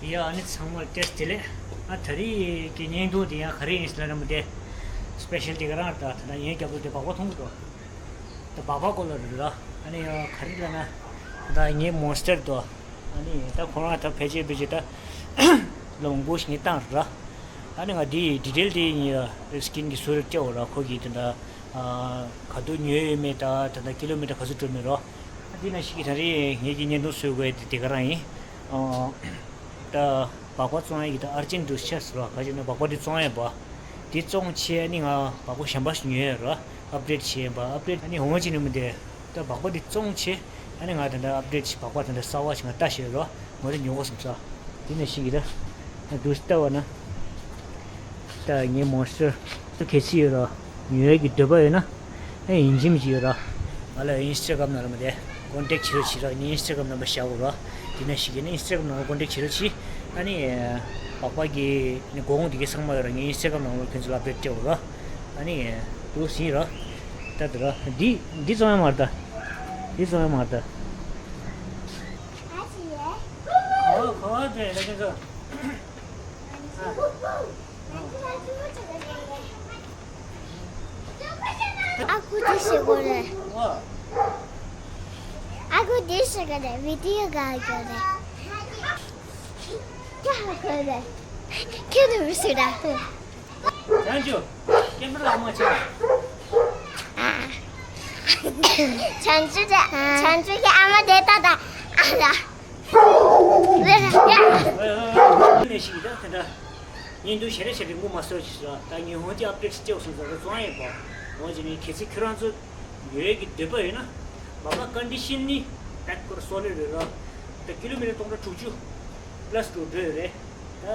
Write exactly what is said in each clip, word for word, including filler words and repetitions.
ཡ་ཨ་ནི་ཚང་མར་བཀྲ་ཤིས་བདེ་ལེགས། ཨ་ད་རེས་ཀྱི་བརྙན་ཐུང་དེ་ཡང་ག་རེ་ཡིན་ཟེར་ན་ར་མོ་དེ། སི་པེ་ཤལ་དེ་ག་རང་ད་ད་ལྟ་ངའི་རྒྱབ་ལོགས་དེ་སྦག་སྦག་མཐོང་གི་འདུག་ད་སྦག་སྦག་སྐོར་ལ་རེད་ར། ཨ་ནི་ཡང་ག་རེ་ལབ་ན། ད་ངའི་མོན་སི་ཊར་དོ། ཨ་ནི་ད་ཁོ་རང་ད་ཕལ་ཆེར་ཕལ་ཆེར་ད་ལོ་མང་པོ་ཞིག་ངས་བཏང་རེད་ར། ཨ་ནི་ང་དེའི་ཌི་ཊེལ་དེ་ངས་སི་ཀིན་གྱི་ཟུར་སྤྲད་འོ་ར། ཁོ་གིས་ད་ད་ག་དུས་ཉོས་ཡོད་མེད། ད་ད་ད་ཀི་ལོ་མི་ཊར་ག་ཚོད་འགྲོ་མེད་རོ། ཨ་དེ་ནང་བཞིན་གྱི་ད་རེས་ངེད་ཀྱི་བརྙན་ཐུང་བཟོ་དགོས་དེ་དེ་ག་རང་ཡིན། ཨ་ད་སྦག་སྦག་བཙོང་ཡས་ཀྱི་ད་ཨར་ཇེན་ཊི་འདུག་ཤག་ཟེར་བ། ག་ཅི་ན་སྦག་སྦག་དེ་བཙོང་ཡས་པ། དེ་བཙོང་བྱས་ཨ་ནི་ང་སྦག་སྦག་གཞན་པ་ཞིག་ཉོས་ཡོད་ར། ཨབ་གྲེ་ཌི་བྱས་པ། ཨབ་གྲེ་ཌི་ཨ་ནི་འོང་བ་ཅི་ནི་མི་འདུག་ད་སྦག་སྦག་འདི་བཙོང་བྱས། ཨ་ནི་ང་ད་ལྟ་ཨབ་གྲེ་ཌི་བྱས་སྦག་སྦག་ད་ལྟ་གསར་པ་ཞིག་ང་ལྟ་ཤེས་རོ། ངོ་རེ་ཉོ་དགོས་བསམ་ས། དེ་ནས་ཤིག་གི་ད་འདུག་ལྟ་བ་ན། ད་ངའི་མོན་སི་ཊར་ད་གལ་སྲིད་ཡོད་རོ། ཉོ་ཡས་ཀྱི་འདོད་པ་ཡོད་ན། ཨ་ཡིན་གཅིག་མིན་གཅིག་ཡོད་རོ། ང་ལ་ཨིན་སི་ཊ་གྷ་རམ་ནང་ལ་མ་དེ་ཀོན་ཊེག་བྱེད་རོགས་བྱེད་རོ། ངའི་ཨིན་སི་ཊ་གྷ་རམ་ནམ་བར་བཞག་གོ་རོ། དེ་ནས་ཤིག་གི་ནི་ཨིན་སི་ཊ་གྷ་རམ་ནང་ལ་ཀོན་ཊེག་བྱེད་རོགས་བྱེད། ཨ་ནི་སྦག་སྦག་གི་ནི་གོང་དེ་གའི་ཚང་མ་ཡོད་རོ། ངའི་ཨིན་སི་ཊ་གྷ་རམ་ནང་ལ་ཁྱོད་ཚོ་ལ་ཨབ་ཌེཊ་སྤྲད་གོ་རོ། ཨ་ནི་འདུག་ཟིན་རོ། ད་དེ་རོ། འདི་འདི་བཙོང་ཡ་མ་རེད་ད། འདི་བཙོང་ཡ་མ་རེད་ད། ཁ་བ་ཁ་བ་དེ་ལ་ཁྱོད་ཚོ། ཨ་ཁུ་འདི་ཞིག་དགོས་རེད། ཨ་ཁུ་འདི་ཞིག་དགོས་རེད། བི་ཌི་ཡོ་ག་དགོས་རེད། ཀྱ་ཧ་དགོས་རེད། ཁྱོད་ནི་མི་ཞིག་ར། བྱང་ཆུབ། སྐྱེ་འཕེལ་ལ་མ་ཆགས། བྱང་ཆུབ་དེ་བྱང་ཆུབ་ཀྱི་ཨ་མ་དེ་ད་ད་ཨ་ར། ལས་ཞིག་ད་དེ་འདྲ། ཉིན་དུ་ཞེ་རེ་ཞེ་རེ་མགོ་མ་སོས་ཤིག་ཟེར་བ། ད་ཉི་ཧོང་གྱི་ཨབ་ཌེཊ་ཅིག་སོང་ཟེར་བ་བཙོང་ཡས་པ། འོ་ཅི་ནི་གལ་སྲིད་ཁྱོད་རང་ཚོ་ཡོད་ཀྱི་འདོད་པ་ཡོད་ན། མ་པ་ཀོན་ཌི་ཤན་ནི་ཨེག་སྐོར་སོ་ལེ་རེད་ར། ད་ཀི་ལོ་མི་ཊར་སྟོང་ཕྲག་དྲུག་ཅུ་པ་ལ་སི་འགྲོ་འགྲོ་ཡོད་རེད། ད་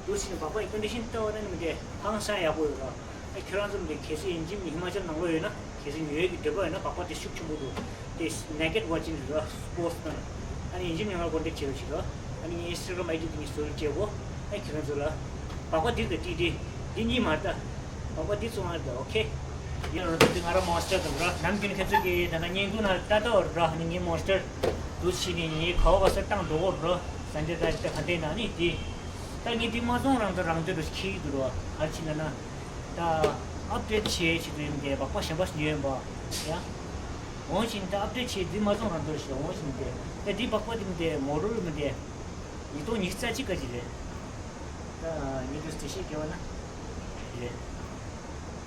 འདུག་ཕྱིན་སྦག་སྦག་གི་ཀོན་ཌི་ཤན་ལྟ་བ་ན་ནི་མི་འདྲ་ཧང་སང་ཡག་པོ་ཡོད་ར། ཨ་ཁྱོད་རང་ཚོ་མི་འདྲ་གལ་སྲིད་ཡིན་གཅིག་མིན་ཧི་མ་ཅལ་ནང་ལོགས་ཡོད་ན། གལ་སྲིད་ཉོ་ཡས་ཀྱི་འདོད་པ་ཡོད་ན་སྦག་སྦག་དེ་ཤུགས་ཆེན་པོ་འདུག་དེ་ནེ་ཀེཌ་ཝར་ཇིན་རེད་ར། སི་པོར་ཊི་ནང་། ཨ་ནི་ཡིན་གཅིག་མིན་ང་ལ་ཀོན་ཊེག་བྱེད་རོགས་བྱེད་རོགས། ཨ་ནི་ངའི་ཨིན་སི་ཊ་གྷ་རམ་ཨའི་ཌི་དེ་ངས་སོ་ལེ་སྤྲད་གོ། ཨ་ཁྱོད་རང་ཚོ་ལ། སྦག་སྦག་འདི་དང་ཏི་ཏི། འདི་གཉིས་མ་རེད་ད། སྦག་སྦག་འདི་བཙོང་ཡ་རེད་ད། ཨོ་ཁེ། ཡིན་ར། ད་འདི་ང་རང་མོན་སི་ཊར་དང་ར། ནམ་རྒྱུན་ཁྱེད་ཚོ་གིས་ད་ལྟ་བརྙན་ཐུང་ནང་ལྟ་ལྟ་བ་ར། ཨ་ནི་ངའི་མོན་སི་ཊར་འདུག་ཕྱིན་ནས་ངའི་ག་བ་ག་ས་བཏང་འགྲོ་གོ་ར། སན་ཌེ་ད་ཅི་ད་ག་འདྲས་ན་ནི་དེ། ད་ངས་དེ་མ་བཙོང་རང་དུ་རང་དོན་དུ་ཁྱེར་གྱི་འདུག་ར། ག་རེ་བྱས་ན་ན། ད་ཨབ་ཌེཊ་བྱེད་བྱེད་དུ་ཡིན་ཏེ་སྦག་སྦག་གཞན་པ་ཞིག་ཉོས་ཡིན་པ། ཡ། འོང་བཞིན་ད་ཨབ་ཌེཊ་བྱེད་དེ་མ་བཙོང་རང་དོན་ཞིག་འོང་བཞིན་ཏེ། ད་དེ་སྦག་སྦག་དེ་མི་དེ་མོ་ཊ་ར་མི་དེ། ཉིས་སྟོང་ཉི་ཤུ་རྩ་གཅིག་ག་ཅིག་རེད། ད་ཉིས་སྟོང་བརྒྱད་ཅུ་གྱ་བ་ན་རེད།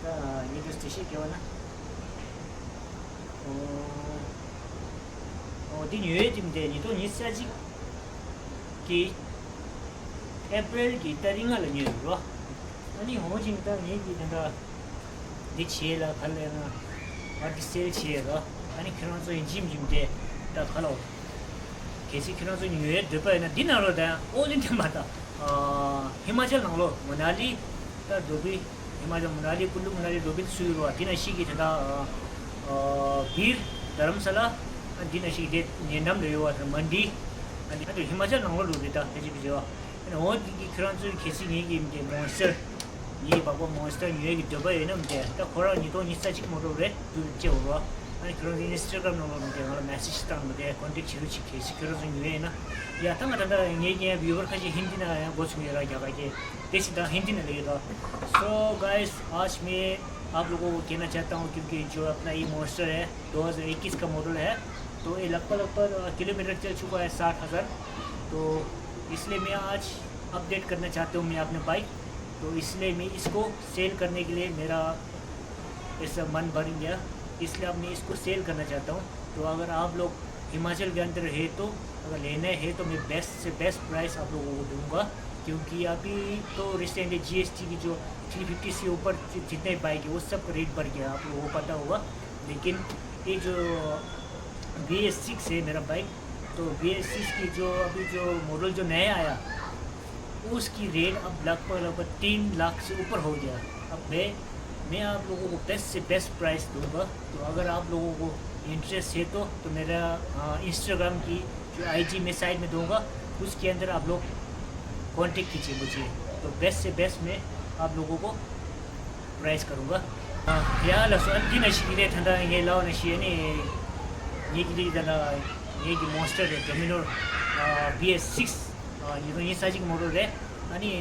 ད་ཉིས་སྟོང་བརྒྱད་ཅུ་གྱ་བ་ན། ཨོ། ཨོ་འདི་ཉོས་ཡོད་དེ་མི་དེ་ཉིས་སྟོང་ཉི་ཤུ་རྩ་གཅིག་གི་ཨེ་པྲིལ་གྱི་ཏ་རིག་ལྔ་ལ་ཉོས་ཡོད་རོ། ཨ་ནི་འོང་བཞིན་ད་ངེད་ཀྱི་དེ་འདྲ། འདི་བྱས་ལ་ག་ལས་ན། ང་འདི་སེལ་བྱས་རོ། ཨ་ནི་ཁྱོད་རང་ཚོ་ཡིན་གཅིག་མིན་གཅིག་ད་ག་ལ། གལ་སྲིད་ཁྱོད་རང་ཚོ་ཉོ་ཡའི་འདོད་པ་ཡོད་ན་འདི་ནང་ལོགས་ད་ཨོ་ལི་འདི་མ་ད། ཧི་མ་ཅལ་ནང་ལོགས་མ་ན་ལི། ད་འགྲོ་བི། ཧི་མ་ཅལ་མ་ན་ལི་ཀུ་ལུ་མ་ན་ལི་འགྲོ་བི་ཚུ་ཡོད་རོ། འདི་ན་ཤིག་གི་དེ་ད། བིར། དྷ་རམ་ས་ལ། འདི་ན་ཤིག་དེ་ཉེ་འགྲམ་ལ་ཡོད་བ་དེ་མན་ཌི། ཨ་ནི་ཨ་ནི་ཧི་མ་ཅལ་ནང་ལོགས་ལོགས་རེད་ད་ཕལ་ཆེར་ཕལ་ཆེར་བ། ཨ་ནི་འོ་འདི་གི་ཁྱོད་རང་ཚོའི་གལ་སྲིད་ངེད་ཀྱི་འདི་མོན་སི་ཊར། ངའི་སྦག་སྦག་མོན་སི་ཊར་ཉོ་ཡས་ཀྱི་འདོད་པ་ཡོད་ན་མི་དེ་ད་ཁོ་རང་ཉིས་སྟོང་ཉི་ཤུ་རྩ་གཅིག་མོ་ཊལ་རེད་འདུག་ཅེས་འོ་རོ། ཨ་ནི་ཁྱོད་རང་ཚོའི་ཨིན་སི་ཊ་གྷ་རམ་ནང་ལོགས་མི་དེ་ང་ལ་མེ་སེ་ཇི་བཏང་མི་དེ་ཀོན་ཊེག་བྱེད་རོགས་བྱེད། གལ་སྲིད་ཁྱོད་རང་ཚོ་ཉོ་ཡས་ན། ཡ་ད་ང་ད་ལྟ་ངའི་རྒན་བི་ཡུ་ཝར་ཁ་ཤས་ཧིན་དི་ནང་ཡང་འགོ་ཚུགས་ཡོད་ར། རྒྱ་གར་གྱི་དེ་ཞིག་ད་ཧིན་དི་ནང་ལ་ཡོད་ར། So guys, आज मैं आप लोगों को कहना चाहता हूँ, क्योंकि जो अपना ये मॉन्स्टर है, दो हज़ार इक्कीस का मॉडल है, तो ये लगभग, लगभग किलोमीटर चल चुका है साठ हज़ार। तो इसलिए मैं आज अपडेट करना चाहता हूँ मैं अपने बाइक। तो इसलिए मैं इसको सेल करने के लिए मेरा ऐसा मन बन गया, इसलिए अब मैं इसको सेल करना चाहता हूँ। तो अगर आप लोग हिमाचल के अंदर है तो अगर लेना है तो मैं बेस्ट से बेस्ट प्राइस आप लोगों को दूंगा, क्योंकि अभी तो रिसेंटली जीएसटी की जो थ्री फिफ्टी से ऊपर जि-, जितने बाइक है वो सब का रेट बढ़ गया, आप लोगों को पता होगा। लेकिन ये जो बी एस सिक्स है मेरा बाइक, तो बी एस सिक्स की जो अभी जो मॉडल जो नया आया, उसकी रेट अब लगभग, लगभग तीन लाख से ऊपर हो गया। अब मैं, मैं आप लोगों को बेस्ट से बेस्ट प्राइस दूंगा, तो अगर आप लोगों को इंटरेस्ट है तो, तो मेरा, आ, इंस्टाग्राम की जो आईजी मैं साइड में दूंगा, उसके अंदर आप लोग कांटेक्ट कीजिए मुझे, तो बेस्ट से बेस्ट मैं आप लोगों को प्राइस करूंगा। आ, या ल सो, अन दिन अशी कितें थंडा ये लाव नशी ने, ये कितें थंडा, ये की मॉन्स्टर है, डोमिनोर, आ, बी एस सिक्स। ཉིས་སྟོང་ཉི་ཤུ་རྩ་གཅིག་མོ་ཊ་རེད། ཨ་ནི་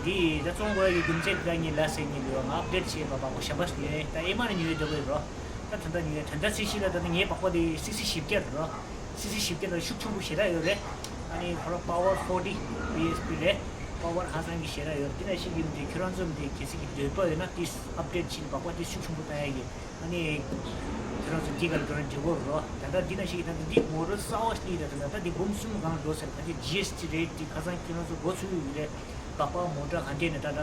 འདི་ད་བཙོང་དགོས་ཡ་གི་རྒྱུ་མཚན་དེ་ད་ངས་ལབ་ཟེར་ཉིན་འདུག་ང་ཨབ་ཌེཊ་བྱས་པ་པགས་པ་གཞན་པ་ཉོས་ད་ཨེ་མ་ནས་ཉོས་འདོད་པ་ཡོད་རོ། ད་ད་ལྟ་ཉོས་ད་ལྟ་ཚེ་ཤི་ལ་ད་ལྟ་ངའི་པགས་པ་དེ་སི་སི་བཞི་བརྒྱ་རེད་རོ། སི་སི་བཞི་བརྒྱ་ལ་ཤུགས་ཆེན་པོ་ཞེ་དྲག་ཡོད་རེད། ཨ་ནི་ཁོ་རང་པ་ཝར་ཕོར་ཊི་བི་ཨེས་པི་རེད། པ་ཝར་ཧ་ཅང་གི་ཞེ་དྲག་ཡོད་རེད། དེ་ནང་བཞིན་གྱི་འདི་ཁྱོད་རང་ཚོ་འདི་གལ་སྲིད་ཀྱི་འདོད་པ་ཡོད་ན་དེ་ཨབ་ཌེཊ་བྱས་ནས་པགས་པ་དེ་ཤུགས་ཆེན་པོ་བཏང་ཡ་ཡིན། ཨ་ནི། ཁྱེད་རང་ཚོ་འདི་ག་ལ་འགྲོ་ན་འགྲིག་གོ་རོ། ད་ལྟ་འདི་ན་ཞིག་ད་ལྟ་འདི་མོ་ཊ་གསར་བ་ཞིག་ད་ད་ད་འདི་འབུམ་གསུམ་སྒང་འགྲོ་ཟེར་ག་ཅི་ཇི་ཨེས་ཊི་རེཊ་འདི་ཁ་སང་ཁྱེད་རང་ཚོ་འགོ་ཚུགས་ཡོད་རེད། པགས་པ་མོ་ཊ་ག་འདྲས་ནས་ད་ལྟ་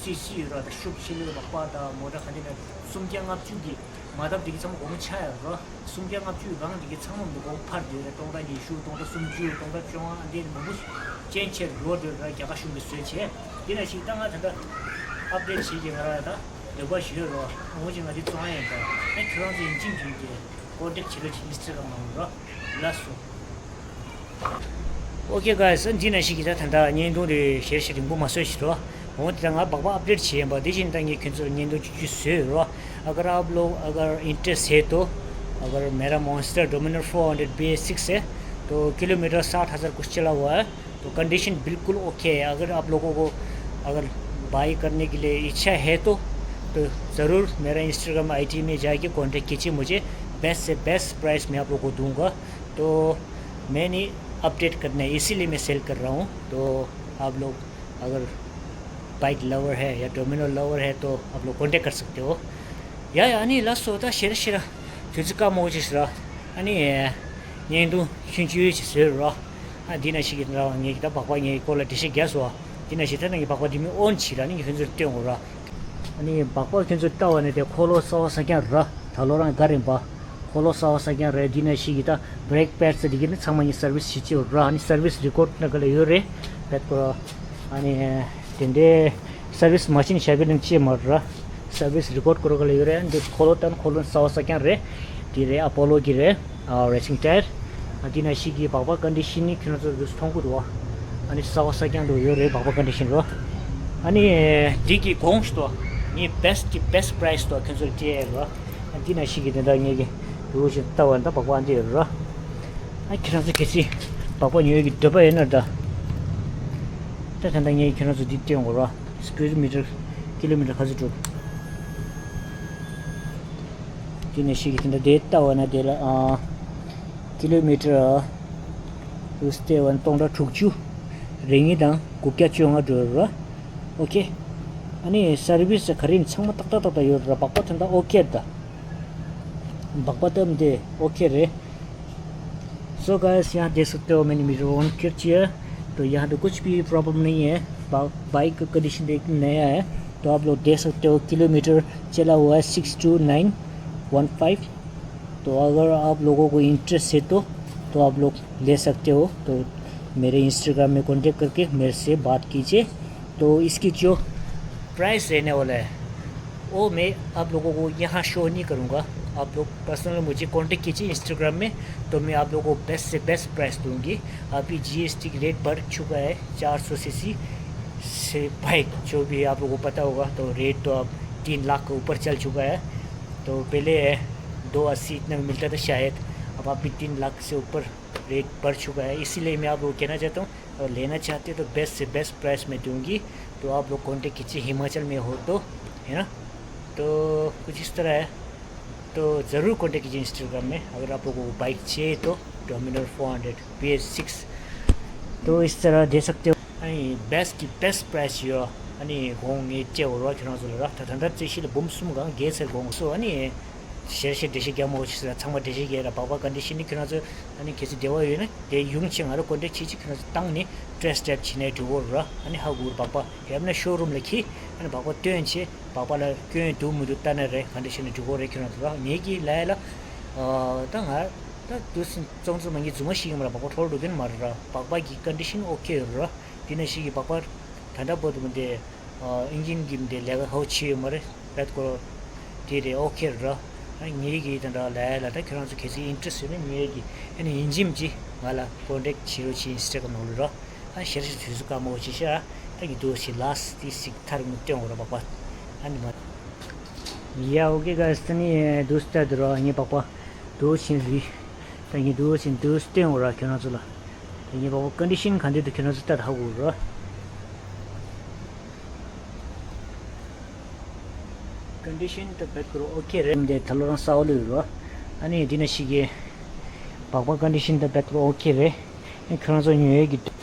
སི་སི་ཡོད་ར་ད་ཤུགས་ཆེ་ལོས་པགས་པ་ད་མོ་ཊ་ག་འདྲས་ནས་སུམ་བརྒྱ་ལྔ་བཅུ་གི་མ་ཐབས་འདི་གི་ཚང་མ་སྒོར་མོ་ཆག་ཡོད་རོ། སུམ་བརྒྱ་ལྔ་བཅུའི་སྒང་འདི་གི་ཚང་མ་འདི་སྒོར་མོ་འཕར་བསྡད་རེད། སྟོང་ཕྲག་ཉི་ཤུ་སྟོང་ཕྲག་སུམ་ཅུ་སྟོང་ཕྲག་བཅོ་ལྔ་འདི་མང་པོ་ཅན་ཆེར་འགྲོ་འདོད་ར་རྒྱ་གར་གཞུང་གིས་བཟོས་བྱས། འདི་ན་ཞིག་ད་ང་ད་ལྟ་ཨབ་ཌེཊ་བྱེད་ཀྱི་ང་ར་ད་འདོད་པ་ཞུ་ཡོད་རོ། འོ་ཅིག་ང་འདི་བཙོང་ཡ་ཡིན་ད། ཨེ་ཁྱོད་རང་ཚོ་ཡིན་གཅིག་མིན་གཅིག་ཀོན་ཊེག་བྱེད་རོགས་བྱེད། ཨིན་སི་ཊ་གྷ་རམ་ནང་རོ། ལགས་སོ། ཨོ་ཀེ་གྷའི་སི། འདི་ན་ཞིག་གི་ད་ད་ལྟ་བརྙན་ཐུང་དེ་ཞེ་ཞེ་རིང་པོ་མ་བཟོས་ཤིག་རོ། འོ་དེ་ད་ང་པགས་པ་ཨབ་ཌེཊ་བྱེད་ཡིན་པ་དེ་བཞིན་ད་ངས་ཁྱོད་ཚོར་བརྙན་ཐུང་བཅུ་བཅུ་བཟོས་ཡོད་རོ། अगर आप लोग अगर इंटरेस्ट है तो, अगर मेरा monster Dominar four hundred B S six है तो किलोमीटर साठ हज़ार कुछ चला हुआ है। तो कंडीशन बिल्कुल ओके है। अगर आप लोगों को अगर बाय करने के लिए इच्छा है तो, तो ज़रूर मेरा इंस्टाग्राम आईडी में जाके कांटेक्ट कीजिए मुझे। बेस्ट से बेस्ट प्राइस मैं आप लोगों को दूंगा। तो मैं नहीं अपडेट करना है, इसीलिए मैं सेल कर रहा हूँ। तो आप लोग अगर बाइक लवर है या डोमिनो लवर है तो आप लोग कांटेक्ट कर सकते हो। या या नहीं लास्ट होता शेर शेरा तुझे का मोजिस रहा। अनि ये तो सुनचुई से रहा। ཨ་འདི་ན་ཞིག་གི་འདྲ་བ་ངས་ཀྱི་ད་པགས་པ་ངའི་སྐོར་ལ་འགྲེལ་བཤད་རྒྱག་སོང་། འདི་ན་ཞིག་ད་ནང་གི་པགས་པ་འདི་མི་ཨོན་བྱེད་ར་ནི་ཁྱོད་ཚོར་སྟོན་དགོས་ར། ཨ་ནི་པགས་པ་ཁྱོད་ཚོར་ལྟ་བ་ནི་དེ་འཁོར་ལོ་གསར་པ་གསར་རྐྱང་ར། ད་ལོ་རང་དགའ་རེད་པ། འཁོར་ལོ་གསར་པ་གསར་རྐྱང་རེད། འདི་ན་ཞིག་གི་ད་བྷི་རེག་པེཌ་ཙི་འདི་གི་ནི་ཚང་མ་ངས་སར་བིས་བྱེད་ཀྱི་ཡོད་ར། ཨ་ནི་སར་བིས་རི་ཀོཌ་ན་ག་ལ་ཡོད་རེད། བེད་ཀོ་ར། ཨ་ནི་དེ་འདྲའི་སར་བིས་མ་བྱིན་ཞབས་པའི་ནང་ཅི་མ་ར། སར་བིས་རི་ཀོཌ་ཀོ་ར་ག་ལ་ཡོད་རེད། འདི་འཁོར་ལོ་དང་འཁོར་ལོ་གསར་པ་གསར་རྐྱང་རེད། འདི་རེད་ཨ་པོ་ལོ་གི་རེད། ཨ་རེ་སིང་ཊ་ཡར། ཨ་འདི་ན་ཞིག་གི་པགས་པ་ཀོན་ཌི་ཤན་ནི་ཁྱོད་རང་ཚོ་འདུག་མཐོང་གི་འདུག་བ། ཨ་ནི་གསར་པ་གསར་རྐྱང་འདུག་ཡོད་རེད་པགས་པ་ཀོན་ཌི་ཤན་རོ། ཨ་ནི་འདི་གི་གོང་ཞིག་ཏོ། ངའི་བེསྟ་གི་བེསྟ་པ་རའི་སི་ཏོ་ཁྱོད་ཚོར་སྤྲད་ཡ་རོ། ཨ་འདི་ན་ཞིག་གི་དེ་འདྲ་ངས་གི་འདུག་ཞིག་ལྟ་བ་འདྲ་པགས་པ་འདི་ཡོད་རོ། ཨ་ཁྱེད་རང་ཚོ་གལ་སྲིད་པགས་པ་ཉོ་ཡ་གི་འདོད་པ་ཡོད་ན་འདྲ། ད་ད་ལྟ་ངས་ཁྱེད་རང་ཚོ་འདི་སྟོན་དགོས་ར། སི་ཀུ་ཝེར་མི་ཊར་ཀི་ལོ་མི་ཊར་ག་ཚོད་འགྲོ། དེ་ནས་ཤིག་གི་དེ་འདྲ་དེ་ལྟ་བ་ན་དེ་ལ་ཨ་ཀི་ལོ་མི་ཊར་ཨ་དུ་སྟེ་བ་ན་སྟོང་ཕྲག་དྲུག་ཅུ་རེ་གཉིས་དང་དགུ་བརྒྱ་བཅོ་ལྔ་འགྲོ་ར། ཨོ་ཁེ། ཨ་ནི་སར་བིས་ག་རེ་ཡིན་ཚང་མ་ཏག་ཏག་ཏག་ཏག་ཡོད་ར། པགས་པ་དེ་འདྲ་ཨོ་ཁེ་རེད་ད། པགས་པ་ཏམ་དེ་ཨོ་ཁེ་རེད། So guys, यहाँ देख सकते हो मैंने मीटर ऑन कर दिया है। तो यहाँ पे कुछ भी प्रॉब्लम नहीं है। बा-, बाइक का कंडीशन एक नया है। तो आप लोग देख सकते हो किलोमीटर चला हुआ है six two nine one five. तो अगर आप लोगों को इंटरेस्ट है तो, तो आप लोग ले सकते हो। तो मेरे इंस्टाग्राम में कांटेक्ट करके मेरे से बात कीजिए। तो इसकी जो प्राइस रहने वाला है वो मैं आप लोगों को यहाँ शो नहीं करूँगा। आप लोग पर्सनल मुझे कांटेक्ट कीजिए इंस्टाग्राम में, तो मैं आप लोगों को बेस्ट से बेस्ट प्राइस दूंगी। अभी जीएसटी रेट बढ़ चुका है, चार सौ सीसी से बाइक जो भी आप लोगों को पता होगा, तो रेट तो अब तीन लाख के ऊपर चल चुका है। तो पहले दो अस्सी इतना में मिलता था शायद, अब अभी तीन लाख से ऊपर रेट बढ़ चुका है। इसीलिए मैं आप लोगों को कहना चाहता हूँ, अगर लेना चाहते हो तो बेस्ट से बेस्ट प्राइस में दूंगी। तो आप लोग कांटेक्ट कीजिए हिमाचल में हो तो, है ना। तो कुछ इस तरह है। तो ज़रूर कांटेक्ट कीजिए इंस्टाग्राम में अगर आप लोगों को बाइक चाहिए तो। Dominar four hundred B S six. तो इस तरह दे सकते हो। अनि बेस्ट की बेस्ट प्राइस यो। अनि होंगे चे हो रहा खिना जुल रहा था धंधा चे शिल बुम सुम गांग गे से गोंग सो अनि शेर शेर देशे क्या मोच से छंग देशे गे रा बाबा कंडीशन नि खिना जो अनि केसी देवा यो ने दे युंग छिंग आरो कांटेक्ट ची ची खिना जो तंग नि टेस्ट ड्राइव छिने दुवो रहा। अनि हा गुर बाबा हेम ने शोरूम ले खी अनि बाबा त्योन छे बाबा ला क्यों दु मुदु तने रे कंडीशन दुवो रे खिना जो ने की लायला। ता ता दुस चोंग चोंग मंगी जुमा शिंग मरा बाबा थोल दुगन मर रहा। बाबा की कंडीशन ओके रहा। तिने शिगी बाबा ठंडा बहुत मुदे इंजिन की मुदे लेगा हो छे मरे। रात को तेरे ओके रहा। ངེད་ཀྱིས་དེ་འདྲ་ལས་ལ་ད་ཁྱོད་རང་ཚོ་གལ་སྲིད་ཨིན་ཊི་རེ་སི་ཊི་ཡོད་ན་ངེད་ཀྱིས་ཨ་ནི་ཡིན་གཅིག་མིན་གཅིག་ང་ལ་ཀོན་ཊེག་བྱེད་རོགས་བྱེད། ཨིན་སི་ཊ་གྷ་རམ་ནང་ལ་རོ། ཨ་ཤེར་ཤེར་དུས་སུ་དཀའ་མོ་བྱེད་ཤག་ད་ངས་འདུག་ཞིག་ལ་སི་ཏི་སིག་ཐར་མི་སྟོན་འོ་ར་པག་པ། ཨ་ནི་མ། ཡ་ཨོ་ཀེ་ག་སི་ནི་འདུག་སྟེ་འདུག་རོ་ངའི་པག་པ། འདུག་ཞིག་རི། ད་ངས་འདུག་ཞིག་འདུག་སྟོན་འོ་ར་ཁྱོད་རང་ཚོ་ལ། ཡིན་པ་ཀོན་ཌི་ཤན་ག་འདྲ་འདུག་ཁྱེད་རང་ཚོ་ལྟ་ད་ཧ་གོ་རོ། ཀོན་ཌི་ཤན་ད་བེད་ཁོ་རོ་ཨོ་ཁེ་རེད། འདི་ད་ལོ་རང་ས་འོག་ལོས་རོ། ཨ་ནི་འདི་ན་ཞིག་གི་སྦག་སྦག་ཀོན་ཌི་ཤན་ད་བེད་ཁོ་རོ་ཨོ་ཁེ་རེད། ཁྱེད་རང་ཚོ་ཉོ་ཡས་ཀྱི།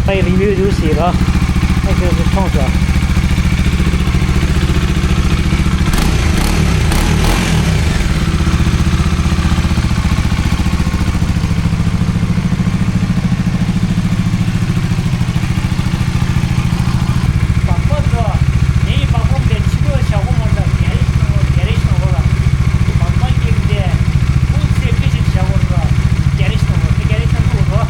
ཨའི་རི་བིའུ་རུ་སི་ར། ཨ་ཁྱོད་ཚོ་མཐོང་ས། སྦག་སྦག་ཚོ། ངའི་སྦག་སྦག་དེ་ཕྱི་ལོགས་བཞག་གོ་མ་ད་གེ་རེཇ་ནང་ལོགས་གེ་རེཇ་ནང་ལོགས་ལ། སྦག་སྦག་གི་དེ་ཕུལ་སེ་ཕི་ཅིག་བཞག་གོ་ར། གེ་རེཇ་ནང་ལོགས་དེ་གེ་རེཇ་ནང་ལོགས་རོ།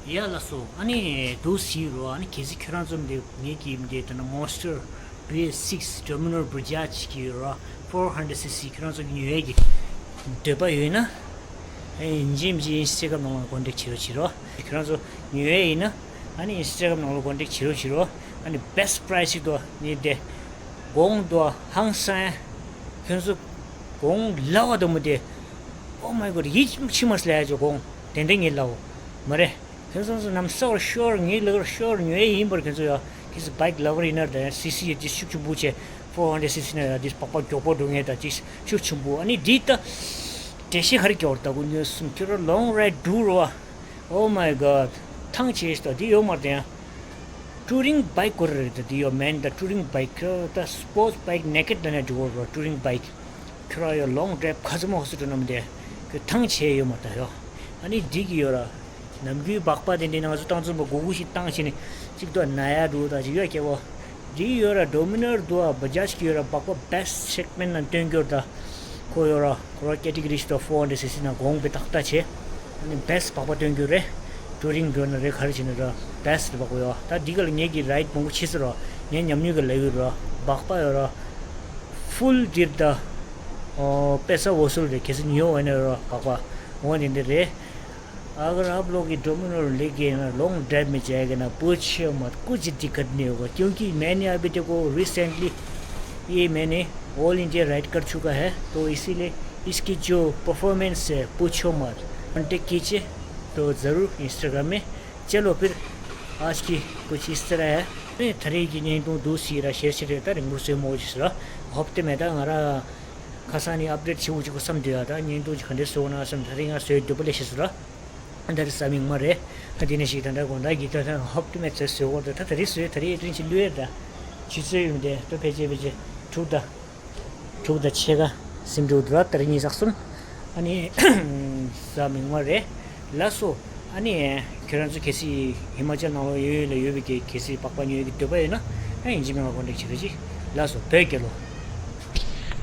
ཡ་ལགས་སོ། ཨ་ནི་འདུག་སེ་རོ། ཨ་ནི་གལ་སྲིད་ཁྱོད་རང་ཚོ་འདི་ངེད་ཀྱི་འདི་ད་ནི་མོན་སི་ཊར་བི་ཨེས་སིགས་ཌོ་མི་ནར་བ་ཇཱཇ་གི་རོ། ཕོར་ཧན་ཌེཌ་སི་སི་ཁྱོད་རང་ཚོ་ཉོ་ཡས་ཀྱི་འདོད་པ་ཡོད་ན། ཨ་ནི་ཡིན་གཅིག་མིན་གཅིག་ཨིན་སི་ཊ་གྷ་རམ་ནང་ལ་ཀོན་ཊེག་བྱེད་རོགས་བྱེད་རོགས། ཁྱོད་རང་ཚོ་ཉོ་ཡས་ཡིན་ན། ཨ་ནི་ཨིན་སི་ཊ་གྷ་རམ་ནང་ལ་ཀོན་ཊེག་བྱེད་རོགས་བྱེད་རོགས། ཨ་ནི་བེ་སི་ཊི་པ་རའི་སི་ཞིག་འདུག་ངས་དེ་གོང་དུ་ཧང་སང་། ཁྱོད་ཚོ་གོང་ལ་བ་དུ་མོ་དེ། Oh my God, ཡིད་ཆེས་མ་སླེབས་ཡ་ཅོ་གོང་དེ་འདྲ་ངས་ལབ་འོ། མ་རེད། ཁྱོད་ཚོ་ཚོ་ནམ་སོར་ཤོར་ངའི་ལག་ཤོར་ཉོ་ཡས་ཡིན་པར་ཁྱོད་ཚོ་ཡ། ཁྱེད་ཚོ་བྷའིཀ་ལ་བར་ཡིན་ན་དང་སི་སི་ཡ་ཅིག་ཤུགས་ཆེན་པོ་བྱས། ཕོར་ཧན་ཌེཌ་སི་སི་ན་ཡ་འདི་སྦག་སྦག་མགྱོགས་པོ་འགྲོ་ངེས་དང་ཅིག་ཤུགས་ཆེན་པོ། ཨ་ནི་འདི་ལྟ། འགྲེལ་བཤད་ག་རེ་རྒྱག་འོར་ད་གུ་ཉོས་སོང་ཁྱོད་རང་ལོང་རའིཌ་འགྲོ་རོ། Oh my God. ཐང་ཆད་ཤི་ད་འདི་ཡོད་མ་རེད་ཡ། ཊུ་རིང་བྷའིཀ་དགོས་རེད་ད་འདི་ཡོད་མེན་ད་ཊུ་རིང་བྷའིཀ་ཁྱོད་ད་སི་པོར་ཊི་བྷའིཀ་ནེ་ཀེཌ་ལ་ནས་འགྲོ་རོ། ཊུ་རིང་བྷའིཀ་ཁྱོད་རང་ཡོད་ལོང་ཌྲའིབ་ཁ་ཚ་མོ་ཧོ་སི་ཊལ་ནམ་དེ་ཁྱོད་ཐང་ཆད་ཡོད་མ་ད་ཡོད། ཨ་ནི་འདི་གི་ཡོད་ར། ནམ་རྒྱུན་སྦག་སྦག་དེ་འདྲའི་ནང་ཚོ་བཏང་ཚུན་པ་སྒུར་སྒུར་ཞིག་བཏང་ཞིག་ནི་གཅིག་ཏུ་ན་ཡ་འགྲོ་ད་ཅིག་ཡོད་སྐྱེ་བོ། འདི་ཡོད་ར་ཌོ་མི་ནར་འདུག་ཨ་བ་ཇཱཇ་གི་ཡོད་ར་སྦག་སྦག་བེ་སི་ཊི་སེག་མེན་ཊི་ནང་སྟོན་རྒྱུར་ད། ཁོ་ཡོད་ར་ཁོ་ར་ཀེ་ཊི་གོ་རི་ཞིག་ཏུ་ཕོར་ཧན་ཌེཌ་སི་སི་ནང་གོང་བེ་ཏག་ཏག་བྱས། ཨ་ནི་བེ་སི་ཊི་སྦག་སྦག་སྟོན་རྒྱུ་རེད། ཊུ་རིང་འགྲོ་ན་རེད་ག་རེ་བྱས་ན་ར་བེ་སི་ཊི་སྦག་སྦག་ཡོད་ད་འདི་ག་ལ་ངེད་ཀྱི་རའིཌ་མང་པོ་བྱས་ཟེར་ར་ངས་ཉམས་མྱོང་གི་ལབ་ཡོད་ར་སྦག་སྦག་ཡོད་ར། ཕུལ་ཌིར་ད། ཨོ་པེ་ས་ཝ་སུལ་རེད་གལ་སྲིད་ཉོ་འོས་ན་ར་སྦག་སྦག་འོ་འདི་འདི་རེད། अगर आप लोग ये डोमिनोर लेके ना लॉन्ग ड्राइव में जाएगा ना, पूछो मत, कुछ दिक्कत नहीं होगा, क्योंकि मैंने अभी देखो रिसेंटली ये मैंने ऑल इंडिया राइड कर चुका है, तो इसीलिए इसकी जो परफॉर्मेंस है, पूछो मत। कॉन्टेक्ट कीजिए तो ज़रूर इंस्टाग्राम में। चलो फिर आज की कुछ इस तरह है। ད་རེས་ཀྱི་བརྙན་ཐུང་འདུག་སེ་ར་ཤེར་བྱེད་རེད། ད་རིང་པོ་བཟོས་མོ་ཅིག་ཟེར་ར་ཧོབ་སྟེ་མེད་ད་ང་ར་ཁ་སང་ནས་ཨབ་ཌེཊ་བྱེད་འུ་ཅིག་གོ་བསམ་འདུག་ཡ། ད་བརྙན་ཐུང་ཅིག་ག་འདྲས་བཟོ་ན་བསམ། ད་རེས་ང་བཟོས་འདོད་པ་ལས་ཤེས་ཟེར་ར། ད་རེས་ས་མིག་མ་རེད། ད་དེ་ནས་ཞིག་ད་ད་དགོང་དག་གི་ད་ད་ཧོབ་ཏུ་མེད་ཚེ་བཟོས་གོ་ད་ད་ད་རེས་བཟོས་ད་རེས་ཨེ་ཏྲིན་ཅིག་ལུས་ཡ་ད། ཆུ་ཚོད་ཡོད་དེ་ད་ཕལ་ཆེར་ཕལ་ཆེར་དྲུག་ད། དྲུག་ད་ཕྱེད་ཀ་ཟིན་འགྲོ་འདུག་ད་རེས་ཉིན་ཟག་གསུམ། ཨ་ནི་ས་མིག་མ་རེད། ལགས་སོ། ཨ་ནི་ཁྱེད་རང་ཚོ་གལ་སྲིད་ཧི་མ་ཅལ་ནང་ལོགས་ཡོད་ཡོད་ལ་ཡོད་པའི་གལ་གལ་སྲིད་སྦག་སྦག་ཉོ་ཡོད་ཀྱི་འདོད་པ་ཡོད་ན་ཨ་ཡིན་གཅིག་མིན་ལ་ཀོན་ཊེག་བྱེད་རོགས་གྱིས། ལགས་སོ་བོད་རྒྱལ་ལོ།